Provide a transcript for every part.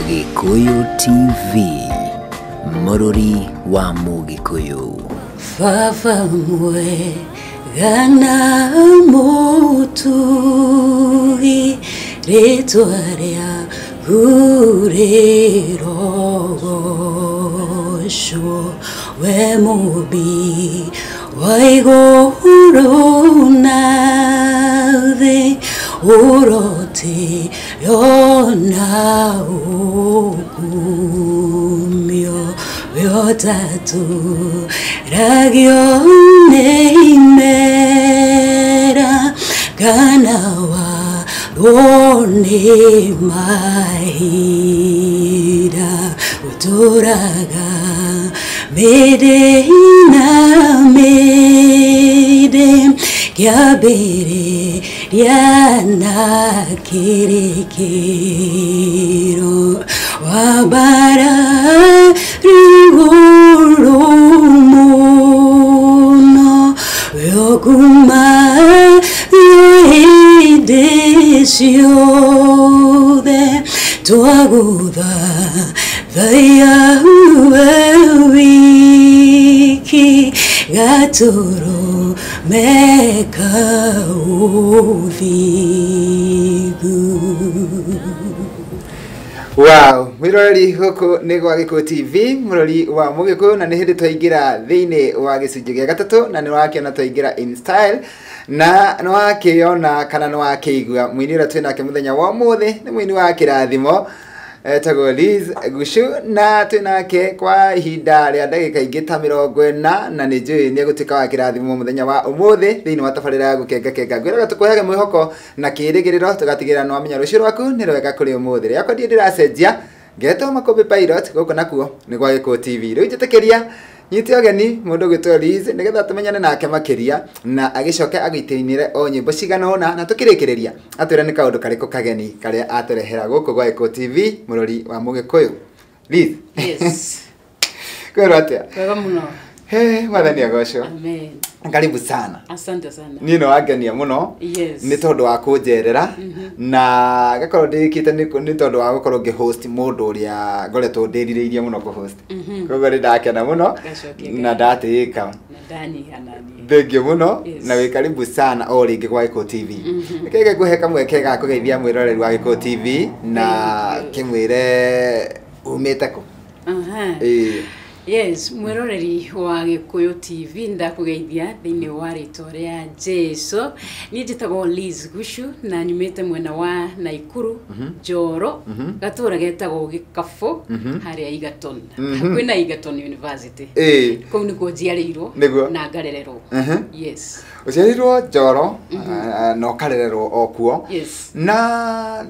Gĩkũyũ TV, mũrũri wa Mũgĩkũyũ. Baba mwega na mũtugi, rĩtwa rĩaku rĩrogocwo, we mũmbi wa igũrũ na thĩ, ũrotĩo na ũkumio, we ũtatũragio nĩ imera kana wathwo nĩ mahinda, ũtũraga mĩndĩ na mĩndĩ, kĩambĩrĩria na kĩrĩkĩro, wambarari igũrũ mũno, wĩokumagio hĩndĩ ciothe, twagũthathaiya we wiki, gatũrũme ka ũthingu. Wow, mwiroreri gũkũ nĩ gwa Gĩkũyũ TV, mũrori wa Mũgĩkũyũ, na nĩ hĩndĩ twaingĩra thĩinĩ wa gĩcunjĩ gĩa gatatũ, na nĩ wakĩona twaingĩra in style, na nĩ wakĩona kana nĩ wakĩigua mũini ũrĩa twĩ nake mũthenya wa ũmũthĩ nĩ mũini wa kĩrathimo etagwo Liz Gucu, na twĩ nake kwa ihinda rĩa ndagĩka ingĩ ta 40, na nĩ njũĩ nĩ egũtuĩka wa kĩrathimo mũthenya wa ũmũthĩ thĩinĩ wa tabarĩra ya gũkengakenga. Ngwĩraga tũkũheage mwĩhoko na kĩĩrĩgĩrĩro, tũgatigĩrĩra nĩ wamenya rũciũ rwaku nĩ rwega kũrĩ ũmũthĩ. Rĩakwa ndiĩ ndĩracenjia, ngetwo Makũmbĩ Pilot, gũkũ nakuo nĩ gwa Gĩkũyũ TV. Rĩu njĩtĩkĩria nyite ũgeni mũndũ ũgwĩtwo Liz nĩgetha tũmenyane nake makĩria, na agĩcoke agĩtũinĩre o nyĩmbo cigana ũna, na tũkĩrĩkĩrĩria atwĩre nĩ kaũndũ karĩkũ kageni karĩa atũrehera gũkũ gwa Gĩkũyũ TV, mũrori wa Mũgĩkũyũ. Liz. Yes. Kwĩrwo atĩa? Wega mũno. He, Mwathani agocwo. Amen. Karibu sana. Asante sana. Niĩ nĩ wangenia mũno nĩ tondũ wa kũnjerera, na ngakorwo ndĩkĩte nĩ tondũ wa gũkorwo ngĩ-host mũndũ ũrĩa ngoretwo ndĩrirĩirie mũno kũ-host. Koguo nĩ ndakena mũno Ngacokia na ngatho. ndatĩĩka. Na ndanyiha naniĩ. Thengiũ mũno na wĩ karibu sana o rĩngĩ gwa Gĩkũyũ TV. Reke ngũhe kamweke ga kũgeithia mwĩroreri wa Gĩkũyũ TV na Thank you. kĩmwĩre umĩte kũ. Aha. Ĩĩ. Yes, mwĩroreri wa Gĩkũyũ TV, ndakũgeithia thĩinĩ wa rĩtwa rĩa Jesu. Niĩ njĩtagwo Liz Gucu na nyumĩte mwena wa Naikuru, Njoro, gatũra getagwo Gĩkabũ, harĩa Egerton. Hakuhĩ na Egerton University. Kũu nĩkuo njiarĩirwo na ngarererwo. Yes. Ũciarĩirwo Njoro na ũkarererwo o kuo. Yes. Na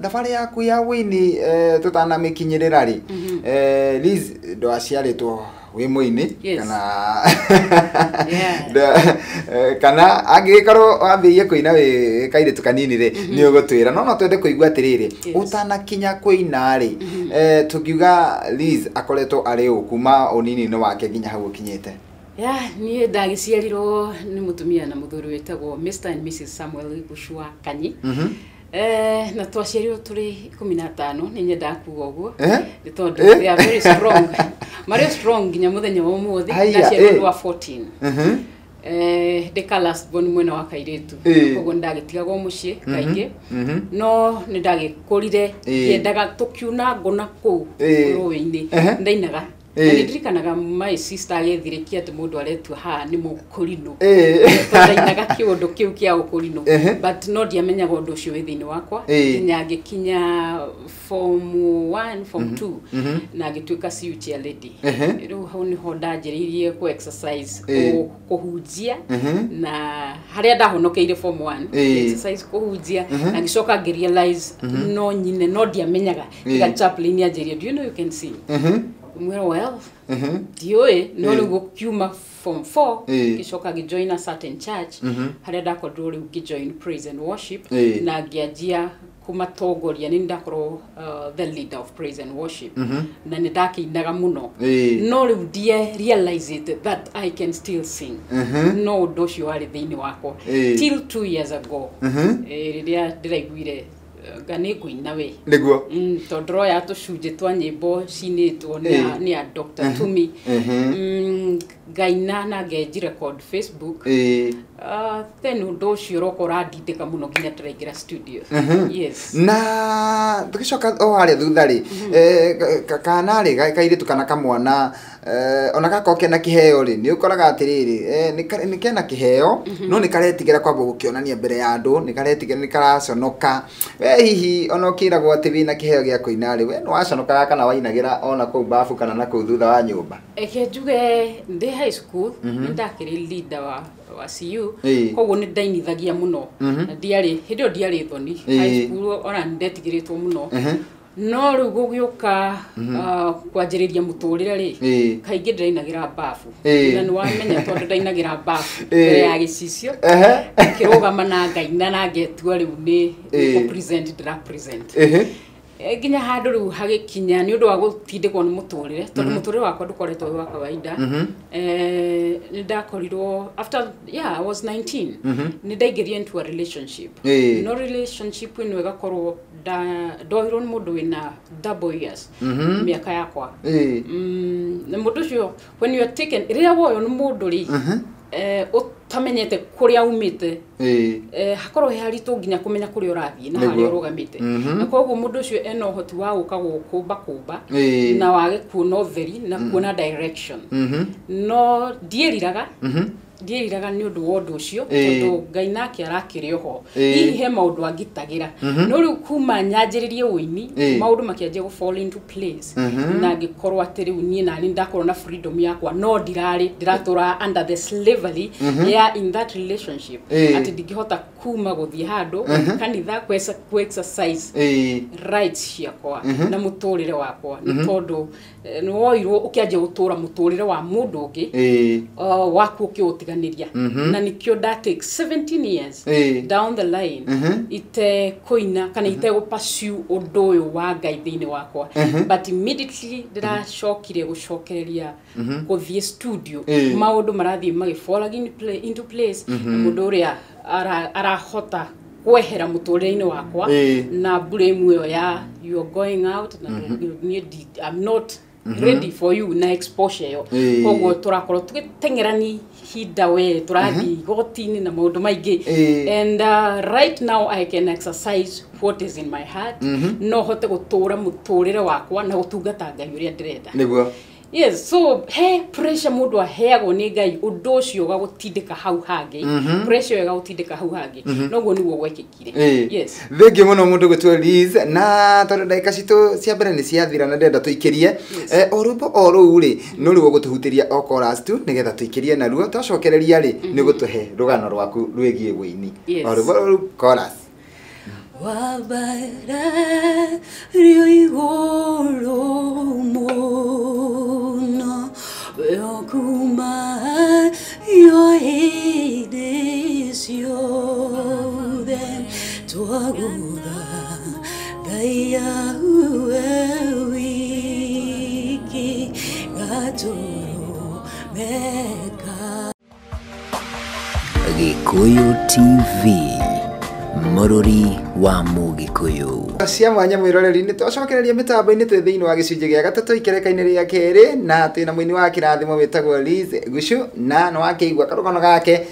thabarĩ yaku ya wũini tũtanamĩkinyĩrĩra rĩ, Liz, ndwaciarĩtwo wĩ mũini kana kana angĩgĩkorwo wambĩrĩirie kũina wĩ kairĩtu kanini rĩ, nĩ ũgũtwĩra, no no twende kũigua atĩrĩrĩ, ũtanakinya kũina rĩ, tũngiuga Liz akoretwo arĩ ũ kuma ũnini-inĩ wake nginya hau ũkinyĩte? Ya, niĩ ndagĩciarirwo nĩ mũtumia na mũthuri wĩtagwo Mr and Mrs Samuel Gucu wa Kanyi. Na twaciarirwo tũrĩ 15, nĩ nyendaga kuga ũguo nĩ tondũ they are very strong, marĩ strong nginya mũthenya wa ũmũthĩ. Haiya, Ndaciarirwo ndĩ wa 14. Ndĩ ka last born mwena wa kairĩtu, koguo nĩ ndagĩtigagwo mũciĩ kaingĩ, no nĩ ndagĩkũrire ngĩendaga tũkiuna ngũ na kũu rũĩ-inĩ, ndainaga. Na nĩ ndirikanaga my sister agĩthirĩkia atĩ mũndũ aretua haha nĩ mũkũrinũ, tondũ ndainaga kĩũndũ kĩu kĩa ũkũrinũ, but no ndiamenyaga ũndũ ũcio wĩ thĩinĩ wakwa nginya ngĩkinya form 1, form 2, na ngĩtuĩka CU chairlady. Rĩu hau nĩho ndanjĩrĩirie kũ exercise kũhunjia, na harĩa ndahonokeire form 1, exercise kũhunjia, na ngĩcoka ngĩrealize no nyine, no ndiamenyaga tiga chaplain anjĩrie, "Do you know you can sing?" Mwĩra, "Well, ndiũĩ." No rĩu gũkiuma form 4, ngĩcoka ngĩjoin a certain church harĩa ndakorirwo rĩu ngĩjoin praise and worship, na ngĩanjia kũmatongoria. Nĩ ndakorwo the leader of praise and worship, na nĩ ndakĩinaga mũno, no rĩu ndie realize it that I can still sing. No ũndũ ũcio warĩ thĩinĩ wakwa till 2 years ago, rĩrĩa ndĩraiguire Nga nĩ ngũina we. Nĩguo. Tondũ roya tũcunjĩ twa nyĩmbo cinĩtwo nĩ a Dr. Tumi. Ngaina na ngenji record Facebook. Then ũndũ ũcio ũroka ũrandindĩka mũno nginya ndĩraingĩra studio. Yes. Na tũgĩcoka o harĩa thutha rĩ, kana rĩ kairĩtu kana kamwana, ona gakorwo kena kĩheo rĩ, nĩ ũkoraga atĩrĩrĩ, nĩ kena kĩheo no nĩ karetigĩra kwamba gũkĩonania mbere ya andũ, nĩ karetigĩra, nĩ karaconoka. We hihi ona ũkĩragwo atĩ wĩna kĩheo gĩa kũina rĩ, we nĩ waconokaga kana wainagĩra ona kũu bafu kana na kũu thutha wa nyũmba? Eke njuge ndĩ high school nĩ ndakĩrĩ leader wa CU, koguo nĩ ndainithagia mũno. Na ndiarĩ hĩndĩ ĩyo ndiarĩ thoni. High school ona nĩ ndetigĩrĩtwo mũno. No rĩu gũgĩũka kwanjĩrĩria mũtũrĩre rĩ, kaingĩ ndĩrainagĩra bafu. Na nĩ wamenya tondũ ndainagĩra bafu mbere ya gĩcicio, ngĩrũgama na ngaina na ngetua rĩu nĩ kũ present ndĩra present. Nginya handũ rĩu hagĩkinya nĩ ũndũ wa gũtindĩkwo nĩ mũtũrĩre, tondũ mũtũrĩre wakwa ndũkoretwo wĩ wa kawaida. Nĩ ndakorirwo after, yeah, I was 19, nĩ ndaingĩrire into a relationship. No relationship ĩno ĩgakorwo ndoirwo nĩ mũndũ wĩna double years mĩaka yakwa. Na mũndũ ũcio, when you are taken, rĩrĩa woywo nĩ mũndũ rĩ, ũtamenyete kũrĩa umĩte, hakorwo he haritũ nginya kũmenya kũrĩa ũrathiĩ na harĩa ũrũgamĩte. Na koguo mũndũ ũcio ena ũhoti wa gũka gũkũmba kũmba na wage kuona ũtheri na kuona direction. No ndiĩriraga nĩ ũndũ wa ũndũ ũcio, tondũ Ngai nake arakĩrĩ oho. Hihi he maũndũ angitagĩra. No rĩu kuma nyanjĩrĩrie ũini, maũndũ makĩanjia gũ fall into place. Na ngĩkorwo atĩ rĩu niĩ nani ndakorwo na freedom yakwa, no ndirarĩ ndiratũra under the slavery ya in that relationship. Atĩ ndingĩhota kuma gũthiĩ handũ kanitha ku exercise rights ciakwa na mũtũrĩre wakwa, nĩ tondũ nĩ woirwo ũkĩanjia gũtũra mũtũrĩre wa mũndũ ũngĩ, waku ũkĩũtiganĩria. Na nĩkĩo nda take 17 years down the line ite kũina kana ite gũ pursue ũndũ ũyũ wa Ngai thĩinĩ wakwa. But immediately ndĩracokire gũcokereria gũthiĩ studio, maũndũ marathiĩ magĩ fall into place, na mũndũ ũrĩa arahota kwehera mũtũrĩre-inĩ wakwa na blame ĩyo ya you are going out na I'm not ready for you na exposure yo. Koguo tũrakorwo tũgĩteng'erani hinda we tũrathiĩ igoti-inĩ na maũndũ maingĩ. And right now I can exercise what is in my heart. No hote gũtũra mũtũrĩre wakwa na gũtungata Ngai ũrĩa ndĩrenda. Nĩguo. Yes, so he pressure mũndũ aheagwo nĩ Ngai, ũndũ ũcio ũgagũtindĩka hau hangĩ. Pressure ĩgagũtindĩka hau hangĩ. Noguo nĩguo gwekĩkire. Yes. Thengiũ mũno mũndũ gwĩtwo Liz, na tondũ ndagĩka citũ cia mbere nĩ ciathira na ndĩrenda tũikĩrie. O rwĩmbo o rũu rĩ, no rĩu ũgũtũhutĩria o chorus tu nĩgetha tũikĩrie naruo, twacokereria rĩ nĩ ũgũtũhe rũgano rwaku rwĩgiĩ wũini. O rwĩmbo rũu chorus. Wabara igũrũ mũno kuma yo hĩndĩ ciothe twagũtha Ngai we wiki gatũrũmeka. Gĩkũyũ TV, mũrũri wa Mũgĩkũyũ. Cia mwanya mwĩroreri, nĩ twacokereria mĩtambo-inĩ twĩ thĩinĩ wa gĩcunjĩ gĩa gatatũ ikereka-inĩ rĩa kerĩ, na twĩna mũini wa kĩrathimo wĩtagwo Liz Gucu, na nĩ wakĩigua karũgano gake.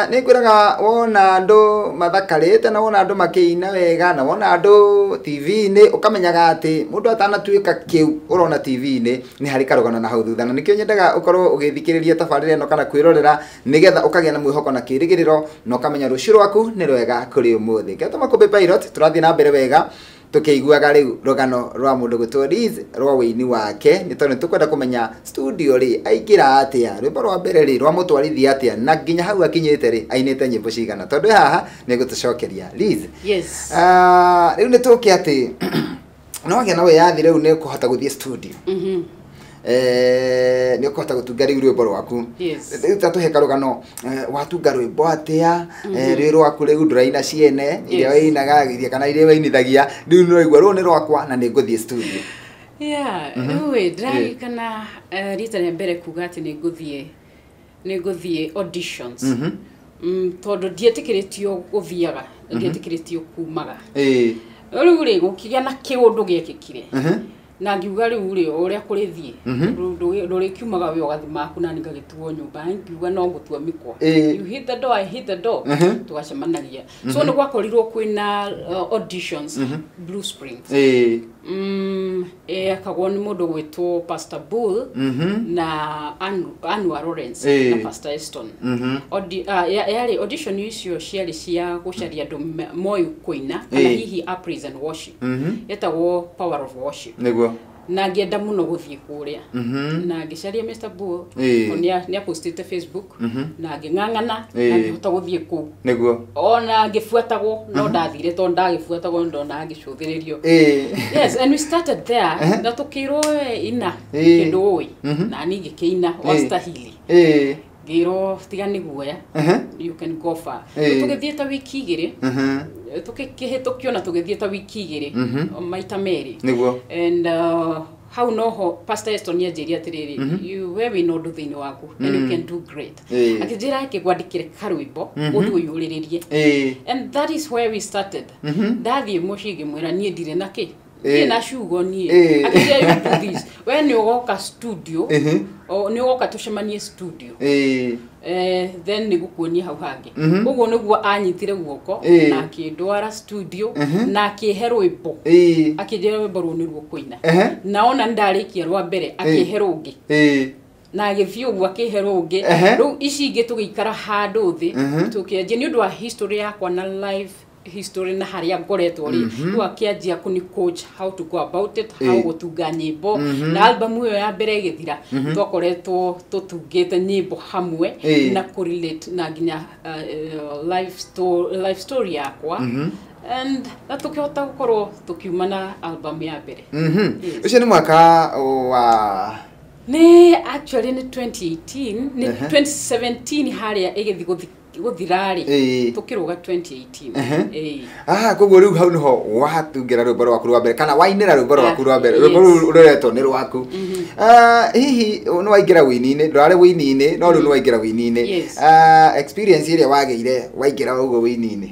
Nĩ ngwĩraga wona andũ mathakarĩte na wona andũ makĩina wega na wona andũ TV-inĩ, ũkamenyaga atĩ mũndũ atanatuĩka kĩu ũrona TV-inĩ nĩ harĩ karũgano na hau thutha. Na nĩkĩo nyendaga ũkorwo ũgĩthikĩrĩria tabarĩra ĩno kana kwĩrorera, nĩgetha ũkagĩa na mwĩhoko na kĩĩrĩgĩrĩro na ũkamenya rũciũ rwaku nĩ rwega kũrĩ ũmũthĩ. Ngetwo Makũmbĩ Pilot, tũrathiĩ na mbere wega tũkĩiguaga rĩu rũgano rwa mũndũ gwĩtwo Liz rwa wũini wake, nĩ tondũ nĩtũkwenda kũmenya studio rĩ aingĩra atĩa, rwĩmbo rwa mbere rĩ rwamũtwarithia atĩa, na nginya hau akinyĩte rĩ ainĩte nyĩmbo cigana, tondũ haha nĩ gũtũcokeria. Liz, yes, rĩu nĩ tũke atĩ no wagĩa na wĩyathi rĩu nĩ ũkũhota gũthiĩ studio. Nĩ ũkũhota gũtunga rĩu rwĩmbo rwaku. Rĩu ta tũhe karũgano, watunga rwĩmbo atĩa, rwĩ rwaku rĩu ndũraina ciene iria wainaga iria kana iria wainithagia, rĩu nĩ ũraigua rũrũ nĩ rwakwa na nĩ ngũthiĩ studio. Yeah, rĩu ĩ ndĩraririkana rita rĩa mbere kuga atĩ nĩ ngũthiĩ auditions. Tondũ ndietĩkĩrĩtio gũthiaga, ndietĩkĩrĩtio kumaga. Rĩu rĩ gũkĩgĩa na kĩũndũ gĩekĩkire. Na ngiuga rĩu rĩ ũrĩa kũrĩthiĩ ndũrĩkiumaga we ũgathi maku na ngagĩtuo nyũmba, ngiuga no ngũtua mĩkwa. You hit the door, I hit the door. Tũgacemanagia. So nĩ gwakorirwo kwĩna auditions Blue Springs. Ekagwo nĩ mũndũ gwĩtwo Pastor Bull na Anwar Lawrence na Pastor Eston. Yarĩ audition icio ciarĩ cia gũcaria andũ moĩ kũina kana hihi a praise and worship. Yetagwo Power of Worship. Nĩguo. Na ngĩenda mũno gũthiĩ kũrĩa. Na ngĩcaria Mr. Bull, nĩ apostĩte Facebook, na ngĩng'ang'ana na ngĩhota gũthiĩ kũu. Nĩguo. Ona ngĩbuatagwo, no ndathire tondũ ndagĩbuatagwo ndona ngĩcũthĩrĩrio. Yes, and we started there. Na tũkĩrwo we ina kĩndũ ũĩ. Na niĩ ngĩkĩina wastahili. Ngĩrwo tiga nĩ guoya. You can go far. Tũgĩthiĩ ta wiki igĩrĩ. Tũkĩhĩtũkio na tũgĩthiĩ ta wiki igĩrĩ maita merĩ. Nĩguo. And hau noho Pastor Eston nĩanjĩrire atĩrĩrĩ, you we wĩna ũndũ thĩinĩ waku and you can do great. Akĩnjĩra ngĩkwandĩkĩre karwĩmbo ũthiĩ ũiyũrĩrĩrie. And that is where we started. Ndathiĩ mũciĩ ngĩmwĩra niĩ ndirĩ na kĩ, ndirĩ na ciugo niĩ. Akĩnjĩra you do this, we nĩ ũgoka studio, nĩ ũgoka tũcemanie studio. Then nĩgũkuonia hau hangĩ. Ũguo nĩguo anyitire guoko na akĩndwara studio na akĩhe rwĩmbo. Akĩnjĩra rwĩmbo rũu nĩruo kũina. Na ona ndarĩkia rwa mbere akĩhe rũngĩ. Na agĩthiĩ ũguo akĩhe rũngĩ. Rĩu ici ingĩ tũgĩikara handũ thĩ tũkĩanjia nĩ ũndũ wa history yakwa na life history na harĩa ngoretwo rĩ, rĩu akĩanjia kũni coach how to go about it, how gũtunga nyĩmbo. Na album ĩyo ya mbere ĩgĩthira twakoretwo tũtungĩte nyĩmbo hamwe na kũrelate na nginya life story yakwa. And na tũkĩhota gũkorwo tũkiuma na album ya mbere. Ũcio nĩ mwaka wa nĩ actually nĩ 2018, nĩ 2017 harĩa ĩgĩthiĩ gũthira rĩ, tũkĩrũga 2018. Koguo rĩu hau nĩho watungĩra rwĩmbo rwaku rwa mbere kana wainĩra rwĩmbo rwaku rwa mbere, rwĩmbo rũu rũretwo nĩ rwaku. Hihi nĩ waingĩra wĩini-inĩ, ndũrarĩ wĩini-inĩ no rĩu nĩ waingĩra wĩini-inĩ. Experience ĩrĩa wagĩire waingĩra ũguo wĩini-inĩ?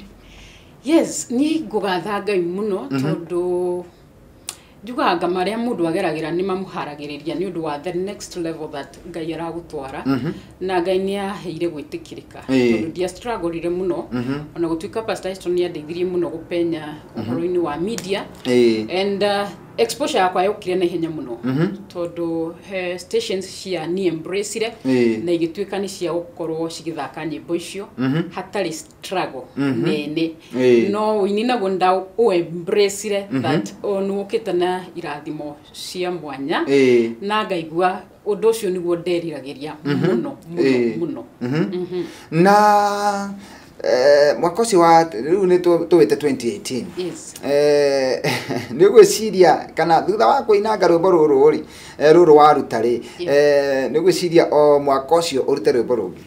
Yes, niĩ ngũgatha Ngai mũno tondũ njugaga marĩa mũndũ ageragĩra nĩ mamũharagĩrĩria nĩ ũndũ wa the next level that Ngai aragũtwara. Na Ngai nĩ aheire gwĩtĩkĩrĩka tondũ ndiastrugglire mũno. Ona gũtuĩka Pastor Eston nĩ andeithirie mũno gũpenya ũhoro-inĩ wa media. And exposure yakwa yokire na ihenya mũno tondũ he stations cia ni embraceire na igĩtuĩka nĩ cia gũkorwo cigĩthaka nyĩmbo icio hatarĩ struggle nene. No ũini naguo nda embraceire that nĩ ũkĩte na irathimo cia mwanya na ngaigua ũndũ ũcio nĩguo nderiragĩria mũno mũno mũno. Na mwaka ũcio wa rĩu nĩ tũwĩte 2018. Yes. Nĩ ũgwĩciria kana thutha wa kũinanga rwĩmbo rũrũ rĩ, rũrũ waruta rĩ, nĩ ũgwĩciria o mwaka ũcio ũrute rwĩmbo rũngĩ?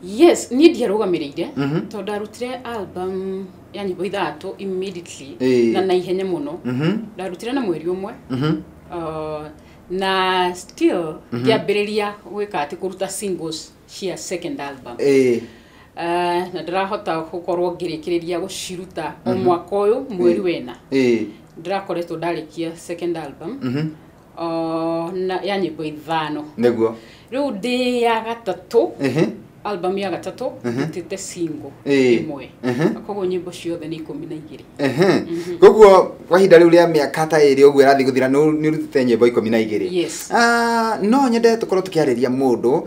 Yes, niĩ ndiarũgamĩrĩire tondũ ndarutire album ya nyĩmbo ithatũ immediately na naihenya mũno. Ndarutire na mweri ũmwe. Na still ngĩambĩrĩria gwĩka atĩ kũruta singles cia second album. Na ndĩrahota gũkorwo ngĩrĩkĩrĩria gũciruta o mwaka ũyũ mweri wena. Ndĩrakoretwo ndarĩkia second album na ya nyĩmbo ithano. Nĩguo. Rĩu ndĩ ya gatatũ, album ya gatatũ ndutĩte single ĩmwe. Koguo nyĩmbo ciothe nĩ 12. Koguo kwa ihinda rĩu rĩa mĩaka ta ĩrĩ ũguo ĩrathiĩ gũthira nĩ ũrutĩte nyĩmbo 12. Yes. No nyende tũkorwo tũkĩarĩria mũndũ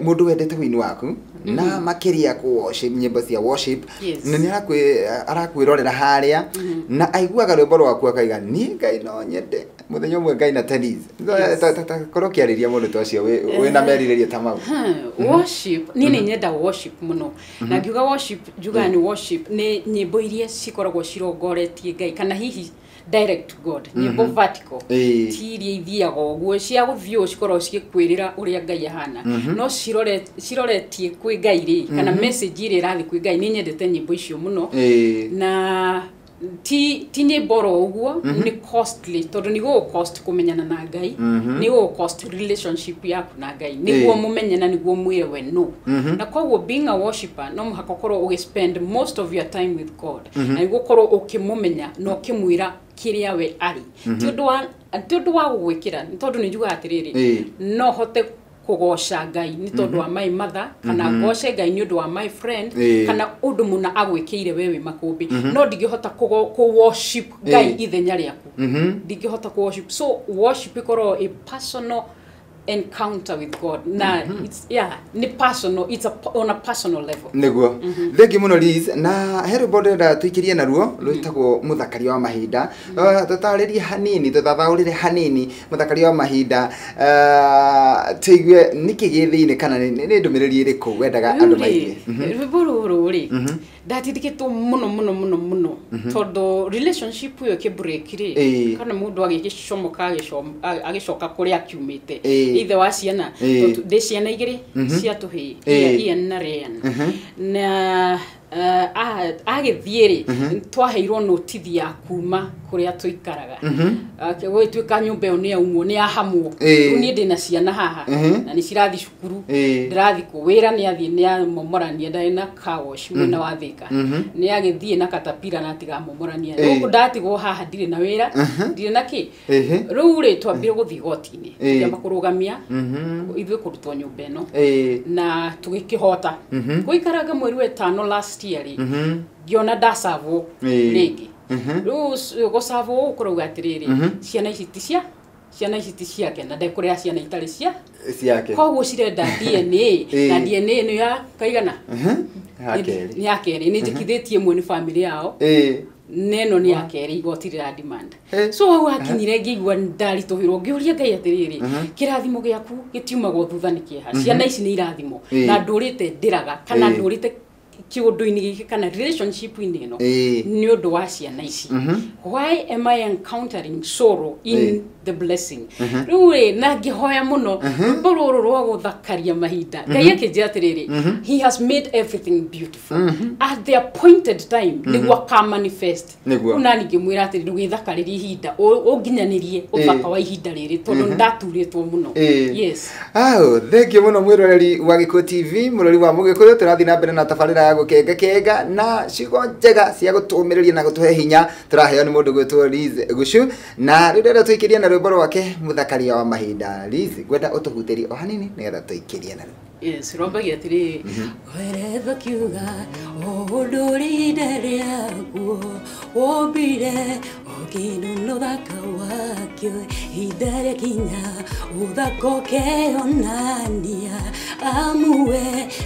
mũndũ wendete wĩini waku na makĩria kũ worship, nyĩmbo cia worship. Na nĩ arakwĩrorera harĩa na aiguaga rwĩmbo rwaku akaiga niĩ Ngai no nyende mũthenya ũmwe Ngai na tennis. Korwo ũkĩarĩria mũndũ ta ũcio wĩna merirĩria ta mau. Worship, niĩ nĩ nyenda worship mũno. Na ngiuga worship njugaga nĩ worship nĩ nyĩmbo iria cikoragwo cirongoretie Ngai kana hihi direct to God, nyĩmbo vertical. Ti iria ithiaga ũguo cia gũthiĩ ũũ cikoragwo cigĩkwĩrĩra ũrĩa Ngai ahana. No ciroretie kwĩ Ngai rĩ, kana message ĩrĩa ĩrathiĩ kwĩ Ngai. Nĩ nyendete nyĩmbo icio mũno. Na Ti nyĩmbo oro ũguo, nĩ costly tondũ nĩ gũgũ cost kũmenyana na Ngai, nĩ gũgũ cost relationship yaku na Ngai, nĩguo mũmenye na nĩguo mwĩre we no. Na koguo being a worshipper no mũhaka ũkorwo ũgĩ spend most of your time with God, na nĩguo ũkorwo ũkĩmũmenya na ũkĩmwĩra kĩrĩa we arĩ. Ti ũndũ wa gũgwĩkĩra, nĩ tondũ nĩ njugaga atĩrĩrĩ, no hote kũgoca Ngai nĩ tondũ wa my mother, kana ngoce Ngai nĩ ũndũ wa my friend, kana ũndũ mũna agwĩkĩire we wĩ makũmbĩ, no ndingĩhota kũ worship Ngai ithenya rĩaku. Ndingĩhota kũ worship. So worship ĩkorwo a personal encounter with God. Na it's, yeah, ni personal, it's a, on a personal level. Nĩguo. Thengi mũno Liz, na he rwĩmbo ndĩrenda tũikĩrie naruo rwĩtagwo Mũthakaria wa Mahinda. Tũtarĩrie hanini, tũthathaũrĩre hanini Mũthakaria wa Mahinda, tũigue nĩkĩ gĩ thĩinĩ kana nĩ ndũmĩrĩri ĩrĩkũ wendaga andũ maigue. Rwĩmbo rũrũ rĩ, ndatindĩkĩtwo mũno mũno mũno mũno tondũ relationship ĩyo ĩkĩ-break rĩ, kana mũndũ agĩgĩcomoka agĩcoka kũrĩa akiumĩte, ithe wa ciana, ndĩ ciana igĩrĩ cia tũhĩĩ, Ian na Ryan. Na agĩthiĩ rĩ, twaheirwo notithi ya kuma kũrĩa tũikaraga. Gũgĩtuĩka nyũmba ĩyo nĩ yaumwo, nĩ yahamwo. Rĩu niĩ ndĩna ciana haha, na nĩ cirathiĩ cukuru, ndĩrathiĩ kũ wĩra, nĩ athiĩ nĩ amomorania, ndarĩ na car wash mwena wa Thika, nĩ agĩthiĩ na katapira na atigamomorania. Rĩu ndatigwo haha ndirĩ na wĩra, ndirĩ na kĩ. Rĩu rĩ, twambire gũthiĩ igoti-inĩ, tũkĩamba kũrũgamia ithuĩ kũrutwo nyũmba ĩno, na tũgĩkĩhota gũikaranga mweri wa ĩtano last year rĩ, ngĩona ndacavwo rĩngĩ. Rĩu gũcavwo gũkũ kũrauga atĩrĩrĩ, ciana ici ti cia, ciana ici ti ciake, na ndekũrera ciana itarĩ cia ciake, koguo cirenda DNA, na DNA nĩ ya kaigana, nĩ ya kerĩ, nĩ njĩkithĩtie ĩmwe nĩ family yao, neno nĩ ya kerĩ, igoti rĩra demand. So hau hakinyire ngĩigua ndaritũhĩrwo, ngĩũria Ngai atĩrĩrĩ, kĩrathimo gĩaku gĩtiumagwo thutha nĩ kĩeha, ciana ici nĩ irathimo, na ndũrĩte ndĩraga kana ndũrĩte kĩũndũ-inĩ gĩkĩ kana relationship-inĩ ĩno nĩ ũndũ wa ciana ici. Why am I encountering sorrow in the blessing? Rĩu rĩ, na ngĩhoya mũno rwĩmbo rũrũ rwa gũthakaria mahinda, Ngai akĩnjĩra atĩrĩrĩ, he has made everything beautiful at the appointed time, nĩguo akamanifest. Rĩu nani ngĩmwĩra atĩrĩ, ndũgĩthakarĩrie ihinda, ũnginyanĩrie ũthaka wa ihinda rĩrĩ, tondũ nĩndaturĩtwo mũno. Yes. Thengiũ mũno mwĩroreri wa Gĩkũyũ TV, mũrori wa Mũgĩkũyũ, tũrathiĩ na mbere na tabarĩra ya gũkenga kenga na ciugo njega cia gũtũmĩrĩria na gũtũhe hinya tũraheo nĩ mũndũ gwĩtwo Liz Guchu, na rĩu ndĩrenda tũikĩrie na rwĩmbo rwake Mũthakaria wa Mahinda. Liz, ngwenda ũtũhutĩrie o hanini nĩgetha tũikĩrie naruo. Yes, rwambagia atĩrĩ, weretha kiuga ũndũ rĩinda rĩakuo wombire o kĩndũ na ũthaka wakĩo, ihinda rĩakinya ũthaka ũkeyonania, amu we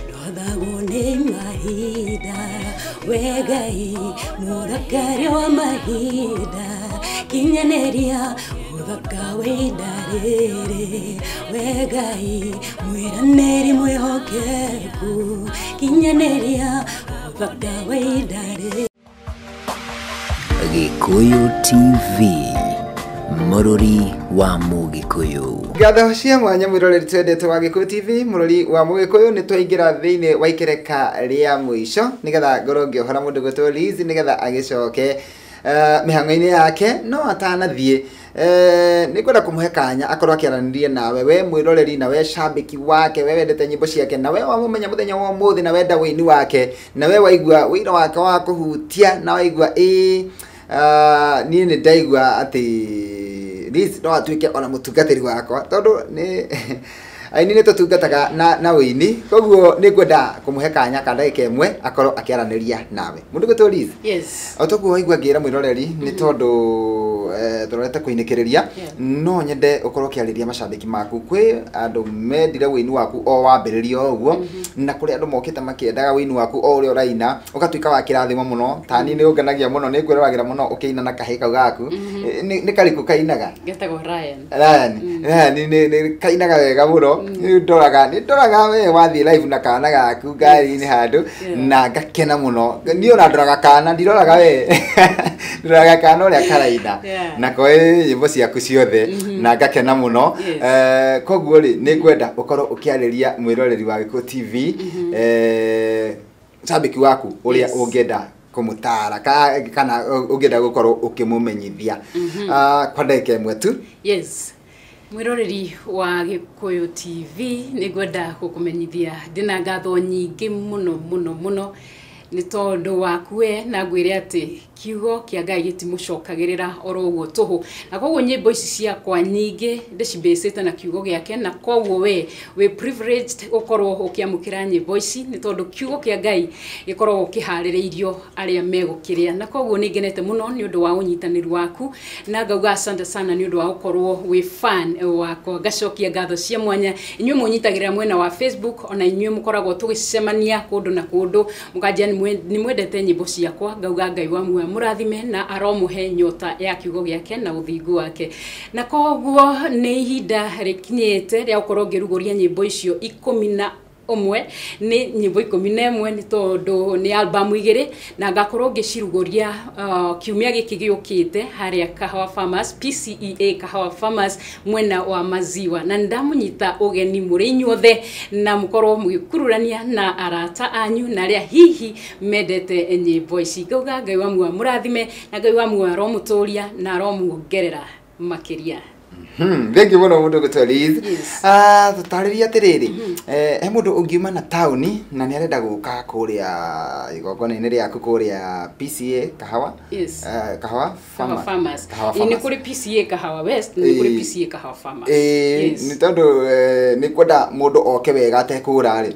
ndwathagwo nĩ mahinda, we Ngai mũthakaria wa mahinda, kinyanĩria ũthaka wa ihinda rĩrĩ, we Ngai mwĩranĩri mwĩhokeku, kinyanĩria ũthaka wa ihinda rĩrĩ. Gĩkũyũ TV, mũrori wa Mũgĩkũyũ. Ngatho cia mwanya mwĩroreri twendete wa Gĩkũyũ TV, mũrori wa Mũgĩkũyũ, nĩ twaingĩra thĩinĩ wa ikereka rĩa mũico nĩgetha ngorwo ngĩohora mũndũ gwĩtwo Liz nĩgetha agĩcoke mĩhang'o-inĩ yake, no atanathiĩ nĩ ngwenda kũmũhe kanya akorwo akĩaranĩria nawe we mwĩroreri na we cambĩki wake, we wendete nyĩmbo ciake, na we wamũmenya mũthenya wa ũmũthĩ, na wenda wĩini wake, na we waigua wĩira wake wa kũhutia, na waigua ĩĩ niĩ nĩ ndaigua atĩ Liz no atuĩke ona mũtungatĩri wakwa, tondũ nĩ aini nĩ tũtungataga na wĩini, koguo nĩ ngwenda kũmũhe kanya ka ndagĩka ĩmwe akorwo akĩaranĩria nawe. Mũndũ gwĩtwo Liz, Yes. o toguo waigua ngĩra mwĩroreri, nĩ tondũ tũrorete kũinĩkĩrĩria, no nyende ũkorwo ũkĩarĩria macambĩki maku. Kwĩ andũ mendire wĩini waku o wambĩrĩria o ũguo, na kũrĩ andũ mokĩte makĩendaga wĩini waku o ũrĩa ũraina, ũgatuĩka wa kĩrathimo mũno. Ta niĩ nĩ ũngenagia mũno, nĩ ngwĩroragĩra mũno ũkĩina na kahĩĩ kau gaku. Nĩ karĩkũ kainaga? Getagwo Ryan. Ryan. Ryan nĩ kainaga wega mũno. Nĩ ndoraga we wathiĩ live na kana gaku ngari-inĩ handũ, na ngakena mũno. Niĩ ona ndoraga kana, ndiroraga we. Ndoraga kana ũrĩa karaina. Na koe nyĩmbo ciaku ciothe, na ngakena mũno. Koguo rĩ, nĩ ngwenda ũkorwo ũkĩarĩria mwĩroreri wa Gĩkũyũ TV, cambĩki waku ũrĩa ũngĩenda kũmũtara kana ũngĩenda gũkorwo ũkĩmũmenyithia kwa ndagĩka ĩmwe tu. Yes, mwĩroreri wa Gĩkũyũ TV, nĩngwenda gũkũmenyithia ndĩna ngatho nyingĩ mũno mũno mũno nĩ tondũ waku we, na ngwĩre atĩ kiugo kĩa Ngai gĩtimũcokagĩrĩra oro ũguo tũhũ, na koguo nyĩmbo ici ciakwa nyingĩ ndĩcibĩcĩte na kiugo gĩake, na koguo we wĩ privileged gũkorwo ũkĩamũkĩra nyĩmbo ici nĩ tondũ kiugo kĩa Ngai gĩkoragwo kĩharĩrĩirio arĩa megũkĩrĩa, na koguo nĩ ngenete mũno nĩ ũndũ wa ũnyitanĩri waku, na ngauga asante sana nĩ ũndũ wa gũkorwo wĩ fan wakwa. Ngacokia ngatho cia mwanya inyuĩ mũnyitagĩrĩra mwena wa Facebook, ona inyuĩ mũkoragwo tũgĩcemania kũndũ na kũndũ mũkanjia nĩ mwendete nyĩmbo ciakwa, ngauga Ngai wa muoyo mũrathime na aromũhe nyota ya kiugo gĩake na ũthingu wake. Na koguo nĩ ihinda rĩkinyĩte rĩa gũkorwo ngĩrugũria nyĩmbo icio 11, nĩ nyĩmbo 11 nĩ tondũ nĩ albamu 2, na ngakorwo ngĩcirugũria kiumia gĩkĩ gĩũkĩte harĩa Kahawa Farmers, PCEA Kahawa Farmers mwena wa Maziwa, na ndamũnyita ũgeni mũrĩ inyuothe na mũkorwo mũgĩkururania na arata anyu na arĩa hihi mendete nyĩmbo ici. Ngauga Ngai wa muoyo mũrathime na Ngai wa muoyo aromũtũria na aromuongerera makĩria. Thengiũ mũno mũndũ ũgwĩtwo Liz. Tũtarĩrie atĩrĩrĩ, he mũndũ ũngiuma na taũni na nĩ arenda gũka kũrĩa igongona-inĩ rĩaku kũrĩa PCA Kahawa? Yes. Kahawa Farmers. Nĩ kũrĩ PCA Kahawa West, nĩ kũrĩ PCA Kahawa Farmers. Nĩ tondũ nĩ kwenda mũndũ oke wega atekũra rĩ,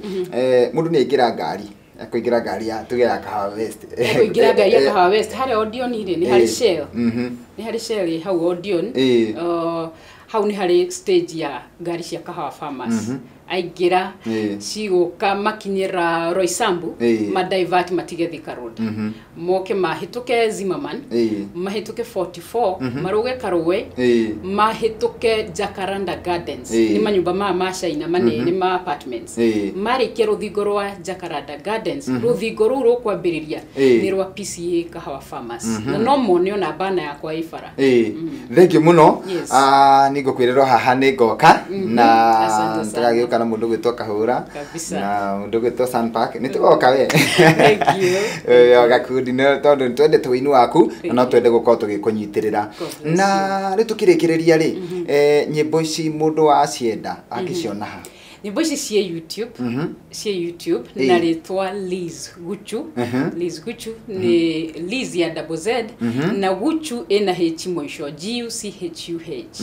mũndũ nĩ aingĩra ngari, ekũingĩra ngari ya tuge ya Kahawa West. Ekũingĩra ngari ya Kahawa West harĩa Odeon rĩ, nĩ harĩ Shell. Nĩ harĩ Shell hau Odeon. Hau nĩ harĩ stage ya ngari cia Kahawa Farmers. Aingĩra cigũka makinyĩra Roysambu, madivert matige Thika Road, moke mahĩtũke Zimmerman, mahĩtũke 44, marũge Karũwe, mahĩtũke Jacaranda Gardens, nĩ manyũmba maya ma China manene ma apartments. Marĩkia rũthingo rwa Jacaranda Gardens, rũthingo rũu rũkwambĩrĩria nĩ rwa PCA Kahawa Farmers, na no mone ona bana yakwa ĩ bara. Thengiũ mũno. Nĩ ngũkwĩrĩrwo haha nĩ ngoka na tũgagĩũka na mũndũ gwĩtwo Kahũra na mũndũ gwĩtwo Sunpark, nĩ tũgoka we. Thank you. Gakundi nĩ tondũ nĩ twendete ũini waku na no twende gũkorwo tũgĩkũnyitĩrĩra. Na rĩu tũkĩrĩkĩrĩria rĩ, nyĩmbo ici mũndũ acienda angĩciona ha? Nyĩmbo ici ciĩ YouTube, ciĩ YouTube na rĩtwa Liz Guchu. Liz Guchu nĩ Liz ya double Z na Guchu ĩna H mũico, G-U-C-H-U-H.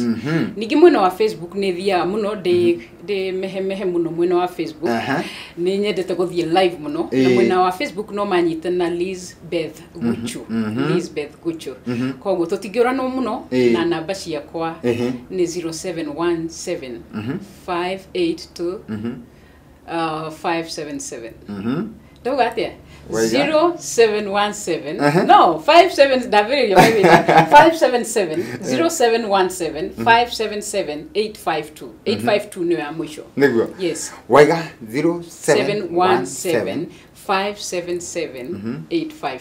Ningĩ mwena wa Facebook nĩ thiaga mũno, ndĩ mehemehe mũno mwena wa Facebook. Nĩ nyendete gũthiĩ live mũno, na mwena wa Facebook no manyite na Liz Beth Guchu. Liz Beth Guchu. Koguo tũtingĩũranwo mũno, na namba ciakwa nĩ 0717 582 577. Ndauga atĩa? 0717 no 57 ndambĩrĩria 577 0717 577 852 852 nĩyo ya mũico. Nĩguo. Yes. Waiga 0717 577 852.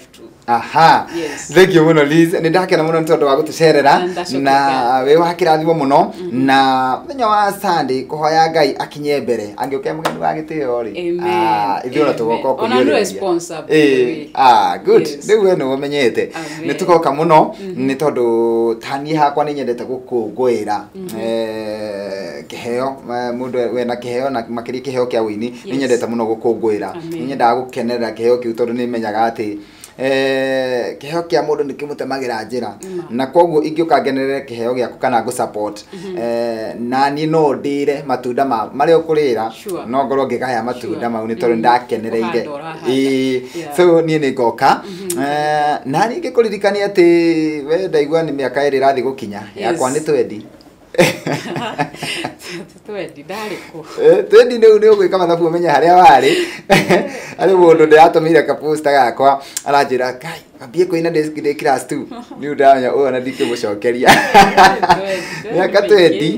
Aha. Yes. Thank you mũno Liz, nĩ ndakena mũno nĩ tondũ wa gũtũcerera na wĩ wa kĩrathimo mũno, na mũthenya wa Sunday kũhoya Ngai akinye mbere angĩũke mũgeni wa gĩtĩo rĩ, ithuĩ ona tũgoka Ona nĩwe sponsor. Good. Rĩu we nĩwe ũmenyete nĩ tũgoka mũno nĩ tondũ taniĩ hakwa nĩ nyendete gũkũngũĩra kĩheo, mũndũ wena kĩheo na makĩria kĩheo kĩa ũini, nĩ nyendete mũno gũkũngũĩra, nĩ nyendaga gũkenerera kĩheo kĩu tondũ nĩ menyaga atĩ kĩheo kĩa mũndũ nĩ kĩmũtemagĩra njĩra, na koguo ingĩũka ngenerere kĩheo gĩaku kana ngũ support, na niĩ no ndĩre matunda marĩa ũkũrĩra, no ngorwo ngĩgaya matunda mau nĩ tondũ nĩndakenereire. So niĩ nĩ ngoka na niĩ ngĩkũririkania atĩ we ndaigua nĩ mĩaka 2 ĩrathiĩ gũkinya yakwa nĩ 20. Twendi ndarĩ kũ? Twendi rĩu nĩ ũgwĩka mathabu ũmenye harĩa warĩ. Harĩ mũndũ ndĩratũmĩire kaposta gakwa aranjĩra Ngai ambie kũina ndĩ class 2, rĩu ndamenya ũyũ ona ndingĩmũcokeria. Mĩaka 20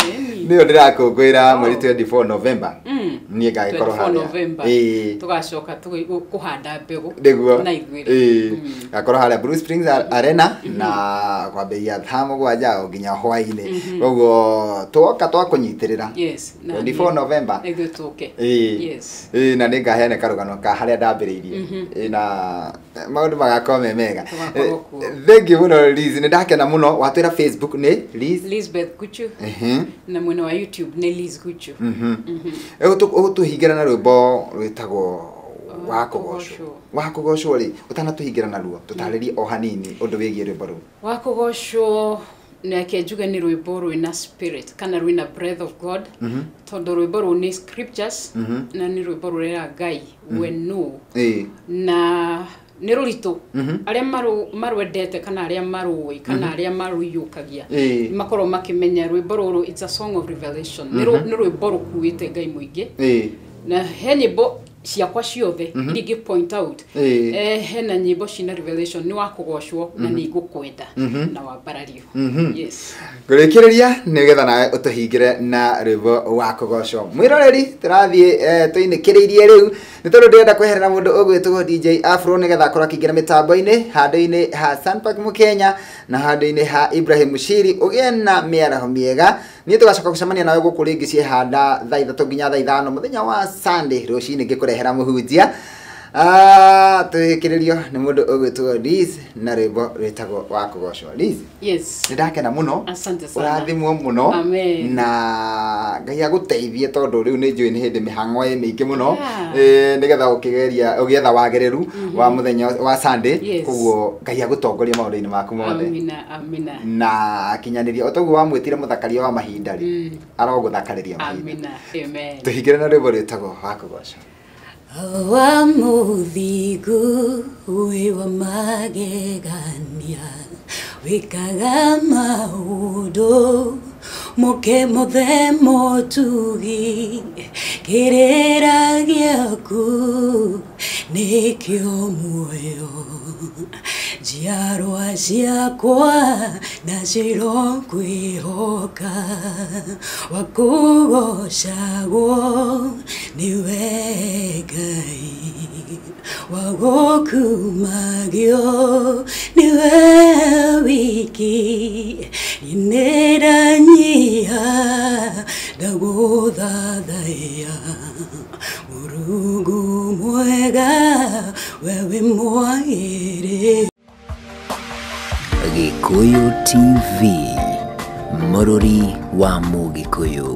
nĩyo ndĩrakũngũĩra mweri 24 November. Niĩ ngagĩkorwo harĩa. Tũgacoka kũhanda mbegũ nĩguo na ithuĩ. Ngakorwo harĩa Blue Springs Arena na kwambĩrĩria thaa 7 nginya hwaĩ-inĩ. Koguo twoka twakũnyitĩrĩra. 24 November. Na ithuĩ tũke. Na nĩ ngaheana karũgano ka harĩa ndambĩrĩirie. Na Maũndũ magakorwo me mega. Tũgakorwo kuo. Thank you mũno Liz, nĩ ndakena mũno. Watwĩra Facebook nĩ Liz Lizbeth Guchu, na mwena wa YouTube nĩ Liz Guchu. Ũgũtũhingĩra na rwĩmbo rwĩtagwo wa kũgocwo. Kũgocwo. Wa kũgocwo rĩ, ũtanatũhingĩra naruo, tũtarĩrie o hanini ũndũ wĩgiĩ rwĩmbo rũu. Wa kũgocwo, nake njuge nĩ rwĩmbo rwĩna spirit kana rwĩna breath of God, tondũ rwĩmbo rũu nĩ scriptures na nĩ rwĩmbo rũrera Ngai we no na nĩ rũritũ arĩa marwendete kana arĩa marũĩ kana arĩa marũiyũkagia makorwo makĩmenya rwĩmbo rũrũ, it's a song of revelation. Nĩ rwĩmbo rũkuĩte Ngai mũingĩ na he nyĩmbo ciakwa ciothe iria ingĩ point out, hena nyĩmbo cina revelation, nĩ wa kũgocwo na nĩ igũkwenda na wambarario, yes. Ngũrĩkĩrĩria nĩgetha nawe ũtũhingĩre na rwĩmbo wa kũgocwo. Mwĩroreri, tũrathiĩ tũinĩkĩrĩirie rĩu nĩ tondũ ndĩrenda kweherera mũndũ ũgwĩtwo DJ Afro nĩgetha akorwo akĩingĩra mĩtambo-inĩ handũ-inĩ ha Sunpark Mũkenya na handũ-inĩ ha Ibrahim Mushiri. Ũgĩe na mĩaraho mĩega. Niĩ tũgacoka gũcemania nawe gũkũ rĩngĩ ciehanda thaa 3 nginya thaa 5 mũthenya wa Sunday rũcinĩ ngĩkũrehera mũhunjia. Tũhĩkĩrĩrio nĩ mũndũ ũgwĩtwo Liz na rwĩmbo rwĩtagwo wa kũgocwo. Liz, Yes. nĩ ndakena mũno. Asante sana. Ũrathimwo mũno. Amen. Na Ngai agũteithie tondũ rĩu nĩ njũĩ nĩ hĩndĩ mĩhang'o ĩ mĩingĩ mũno, nĩgetha ũkĩgeria ũgĩetha wagĩrĩru wa mũthenya wa Sunday. Koguo Ngai agũtongorie maũndũ-inĩ maku mothe. Amina, amina. Na akinyanĩrie o toguo wamwĩtire mũthakaria wa mahinda rĩ, arogũthakarĩria mahinda. Amina, amen. Tũhingĩre na rwĩmbo rwĩtagwo wa kũgocwo. Wa mũthingu wĩ wa magegania, wĩkaga maũndũ moke mothe motugi, kĩrĩra gĩaku nĩkĩo muoyo, njiarwa ciakwa na cirokwĩhoka, wa kũgocagwo nĩwe Ngai, wa gũkumagio nĩwe wiki, nĩndanyia ndagũthathaiya, Mũrungu mwega we wĩ mwagĩrĩru. Gikuyu TV, Mũrũri wa Mũgĩkũyũ.